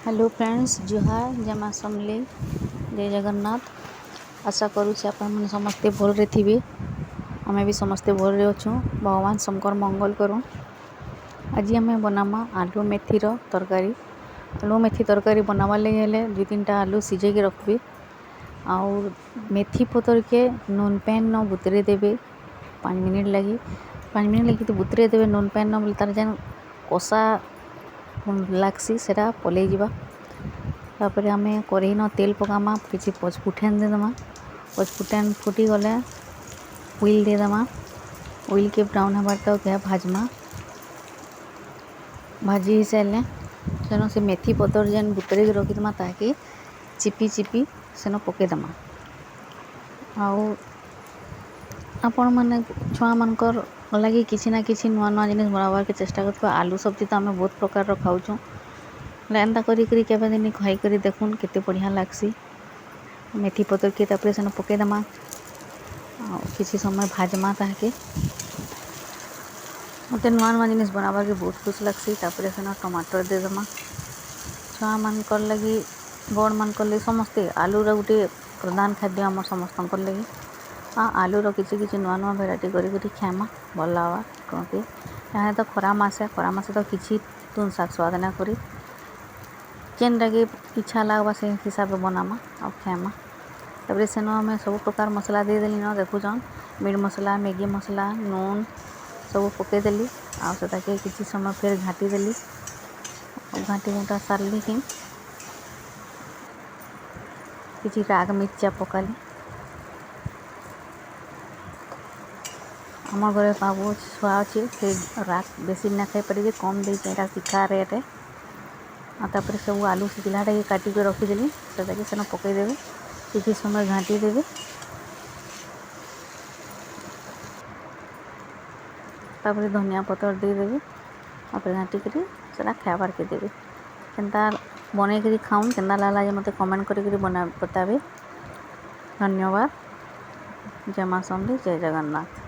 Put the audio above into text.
Hello friends, ଜୁହାର, ଜୟ ମା ସମଲେଇ, ଜୟ ଜଗନ୍ନାଥ। ଆଶା କରୁଛି ଆପଣମାନେ ସମସ୍ତେ ଭଲରେ ଥିବେ। ଆମେ ବି ସମସ୍ତେ ଭଲରେ ଅଛୁ। ଭଗବାନ ଶଙ୍କର ମଙ୍ଗଳ କରୁନ୍। ଆଜି ଆମେ ବନାମା ଆଲୁ ମେଥିର ତରକାରୀ। ଆଲୁ ମେଥି ତରକାରୀ ବନାବାର୍ ଲାଗି ହେଲେ 2-3ଟା ଆଲୁ ସିଝେଇକି ରଖିବେ। ଆଉ ମେଥି ପତରକେ ନୁନ୍ ପାଏନ୍ ନ ବତୁରେଇ ଦେବେ 5 ମିନିଟ୍ ଲାଗି। 5 ମିନିଟ୍ ଲାଗି ତ ବତୁରେଇ ଦେବେ ନୁନ୍ ପାଏନ୍ ନ, ବୋଲେ ତାର ଯେନ୍ କଷା ଲାଗ୍ସି ସେଟା ପଲେଇ ଯିବା। ତାପରେ ଆମେ କରେଇନ ତେଲ ପକାମା, କିଛି ପଚଫୁଟେନ୍ ଦେଇଦେମା। ପଚଫୁଟେନ୍ ଫୁଟିଗଲେ ଉଇଲ୍ ଦେଇଦେମା। ଉଇଲ୍କେ ବ୍ରାଉନ୍ ହେବାର୍ ତକ୍ ଭାଜ୍ମା। ଭାଜି ହେଇସାରିଲେ ସେନ ସେ ମେଥି ପତର ଯେନ୍ ବତୁରେଇକି ରଖିଦେମା ତାହାକେ ଚିପି ଚିପି ସେନ ପକେଇଦେମା। ଆଉ ଆପଣମାନେ ଛୁଆମାନଙ୍କର ଲାଗି କିଛି ନା କିଛି ନୂଆ ନୂଆ ଜିନିଷ୍ ବନାବାର୍କେ ଚେଷ୍ଟା କରୁଥିବା। ଆଲୁ ସବଜି ତ ଆମେ ବହୁତ ପ୍ରକାରର ଖାଉଛୁଁ, ହେଲେ ଏନ୍ତା କରି କରି କେବେ ଦିନେ ଖାଇକରି ଦେଖୁନ୍ କେତେ ବଢ଼ିଆ ଲାଗ୍ସି। ମେଥି ପତରକେ ତାପରେ ସେନ ପକେଇଦେମା ଆଉ କିଛି ସମୟ ଭାଜ୍ମା ତାହାକେ। ମତେ ନୂଆ ନୂଆ ଜିନିଷ୍ ବନାବାର୍କେ ବହୁତ ଖୁସି ଲାଗ୍ସି। ତାପରେ ସେନ ଟମାଟର ଦେଇଦେମା। ଛୁଆମାନଙ୍କର ଲାଗି, ବଡ଼ମାନଙ୍କର ଲାଗି ସମସ୍ତେ ଆଲୁର ଗୋଟେ ପ୍ରଧାନ ଖାଦ୍ୟ ଆମର ସମସ୍ତଙ୍କର ଲାଗି। ଆଉ ଆଲୁର କିଛି କିଛି ନୂଆ ନୂଆ ଭେରାଇଟି କରି କରି ଖାଏମା, ଭଲ ଲାଗ୍ବା କହନ୍ତି। ଏହା ତ ଖରା ମାସେ, ଖରା ମାସେ ତ କିଛି ତୁନ୍ ଶାଗ ସ୍ୱାଦ ନା କରି, ଯେନ୍ଟାକି ଇଚ୍ଛା ଲାଗ୍ବା ସେ ହିସାବେ ବନାମା ଆଉ ଖାଏମା। ତାପରେ ସେନ ଆମେ ସବୁ ପ୍ରକାର ମସଲା ଦେଇଦେଲି ନ, ଦେଖୁଛନ୍ ମିଟ୍ ମସଲା, ମ୍ୟାଗି ମସଲା, ନୁନ୍ ସବୁ ପକେଇଦେଲି। ଆଉ ସେଟାକେ କିଛି ସମୟ ଫେର୍ ଘାଣ୍ଟିଦେଲି। ଆଉ ଘାଣ୍ଟି ଘୁଣ୍ଟା ସାରିଲି କି କିଛି ରାଗ ମିର୍ଚା ପକାଲି। ଆମ ଘରେ ବାବୁ ଛୁଆ ଅଛି, ସେ ରାଗ ବେଶୀ ନା ଖାଇପାରି ଯେ କମ୍ ଦେଇଛେ, ଏଇଟା ଶିଖା ରେଟ୍। ଆଉ ତାପରେ ସବୁ ଆଲୁ ସିଝିଲାଟାକେ କାଟିକି ରଖିଦେଲି, ସେଟାକେ ସେନ ପକେଇଦେବେ, କିଛି ସମୟ ଘାଣ୍ଟି ଦେବେ। ତାପରେ ଧନିଆ ପତର ଦେଇଦେବେ। ତାପରେ ଘାଣ୍ଟିକରି ସେଟା ଖାଇବାର୍କେ ଦେବେ। କେନ୍ତା ବନେଇକରି ଖାଉନ୍, କେନ୍ତା ଲାଗଲା ଯେ ମୋତେ କମେଣ୍ଟ କରିକିରି ବତାବେ। ଧନ୍ୟବାଦ। ଜୟ ମା ସମଲେଇ, ଜୟ ଜଗନ୍ନାଥ।